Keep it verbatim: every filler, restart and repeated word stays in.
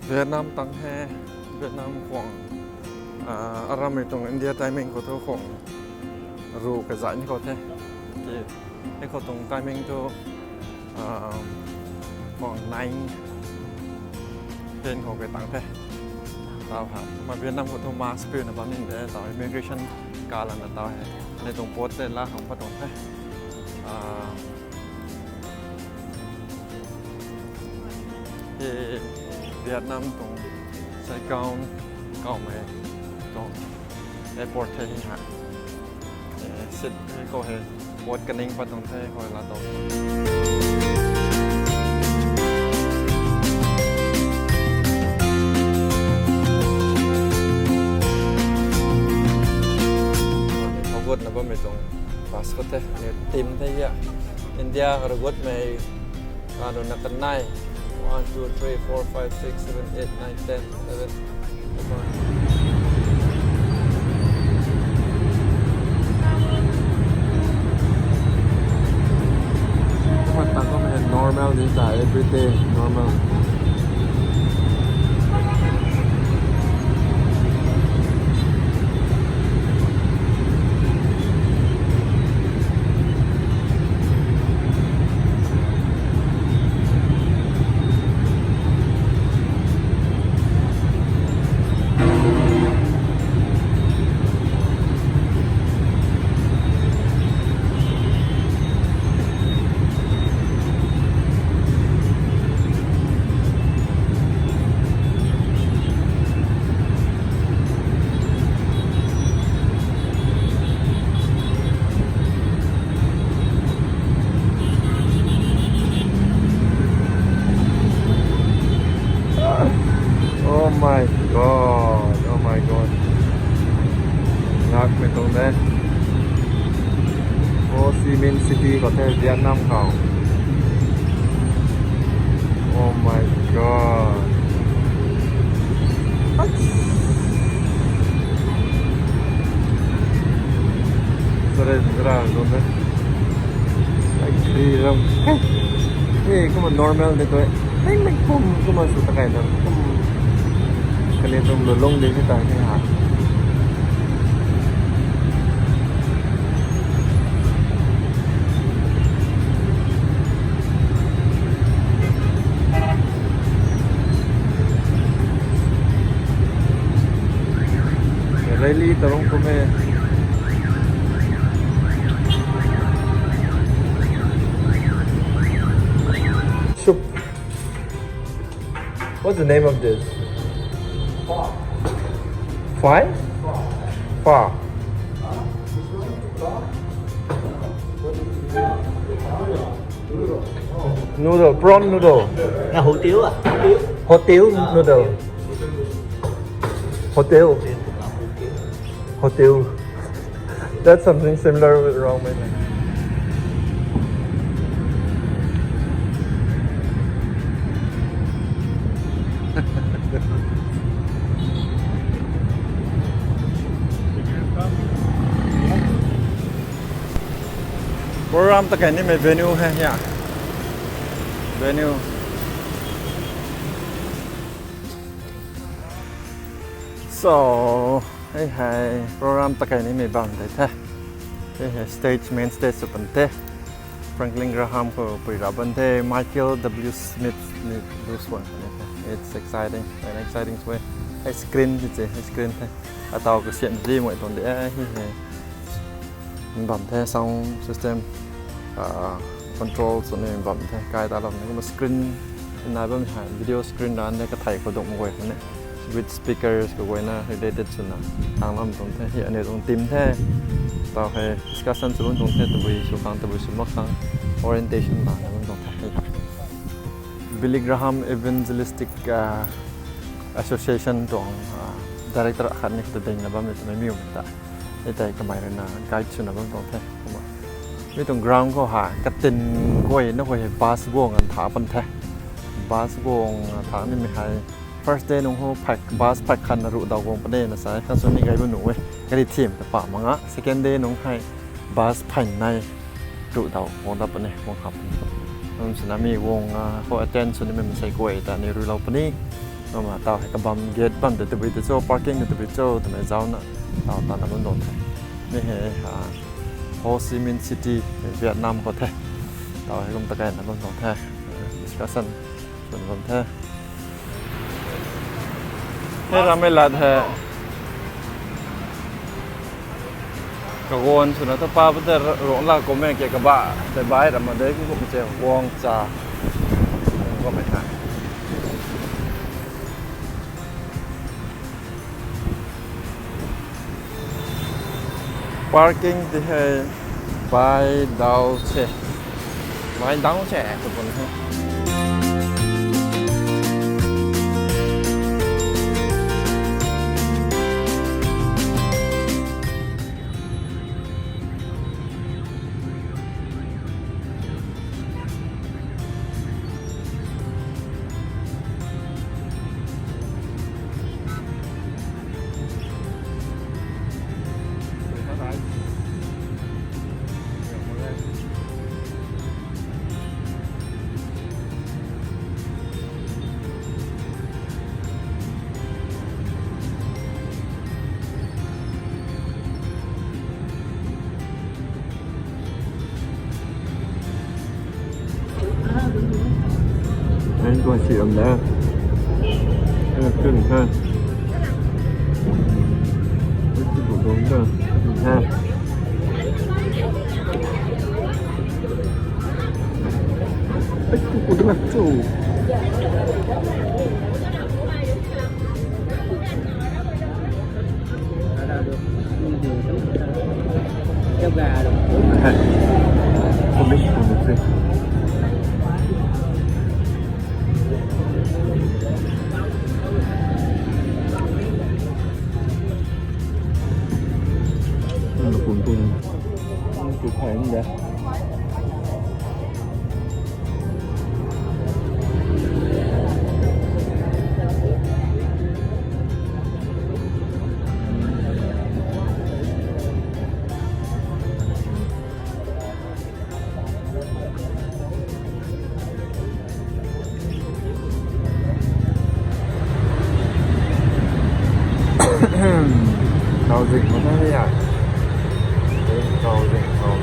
Vietnam tang he, Vietnam khwang, ah, aramei tuang India timing khou thu khwang ru kazat ni khou the. Ki, hei khou tuang timing thu, ah, khwang nine ten khou kai tang the. Tau ha, ma Vietnam khou thu mask piuna bam ni de, tau immigration kalana tau he. Ni tuang port te la khang pat tuang the. Ah, Hei Vietnam tuang Saigon kawmei tuang airport the hei ha. Eh, sit hei khou hei port kaning pat tuang the khou la tuang. Hei gut na bammei tuang bus khou the, ni tim the ya. India khou gut mei Kanu na kanei. One, two, three, four, five, six, seven, eight, nine, ten, eleven. Normal this time, every day normal. Oh my God, oh my God. Ngakmei tuang de. Ho Chi Minh City khou the, Vietnam khou. Oh my God. Sorry, sorry, sorry. Hey, hey, kumna normal de tu. Hey, hey, kum, kumna sw ta kai na. Kum. Kani tuang lulung de si ta ni ha. Rally tarung kum e. Soup. What's the name of this? Pho. Pho? Pho. Noodle, prawn noodle. Là hủ tiếu à? Hủ tiếu. Hủ tiếu noodle. Hủ tiếu. Hủ tiếu. That's something similar with ramen. Program ta kai nimei venue hei, yeah. Venue. So, hei hei program ta kai nimei bam tei the. Hei hei stage, main stage sw pan the. Franklin Graham khou pui ra ban the, Michael W Smith ni lu suan kan the. It's exciting, very exciting way. Hei screen ti che, hei screen the. Atau kasian di mei tuang de, hei hei. Bam the sound system, ah, control sw ni bam the, kai ta lam ni kumna screen nai bam hei, video screen dan de kathai khou dungc guay ni. With speakers kaguayna related swna tang lam tuang the, hei aniu tuang team the. Tau hei discussion sw bam tuang the, tabui sw khang, tabui sw mak khang, orientation bam bam tuang the, hei. Billy Graham Evangelistic, ah, Association tuang, ah, director khat ni khou ta ding na bam ni twmei miw ta. Hei tei kamei rui na guide swna bam tuang the. Kumna mi tuang ground khou ha, katin guay na khou hei bus guang an tha pan the. Bus guang, ah, tha nimei hei. First day nung ho phak, bus phak khat na ruh daw guang pan e na sa, khan sw ni gay bam nuh e. Gari thim ta pa mak nga. Second day nung hei bus phay nai ruh daw guang dat pan e, guang khap. Nung sina mi guang, ah, khou attend sw nimei mansei guay ta ni ruilou puni. Kumna taw hei kabam gate bam de tabui de cho, parking de tabui cho twmei zauna taw tana bam tuang the. Mi hei, ah, Ho Chi Minh City, Vietnam khou the. Taw hei kum ta kaina bam tuang the. Discussion swn bam the. Hei ramei lat hei. Kaguan swna ta pa pa te ro-, rong la comment ke kaba te bai ram ma de kum che guang cha. Comment ha. Parking ti hei bai dau che. Bai dau che, tu pun hei. Anh tuan si ram da. Anh tuan ha. Anh tuan tuan da. Ha. Anh tuan tuan da. Tau zing khou the ya. Tau zing khou.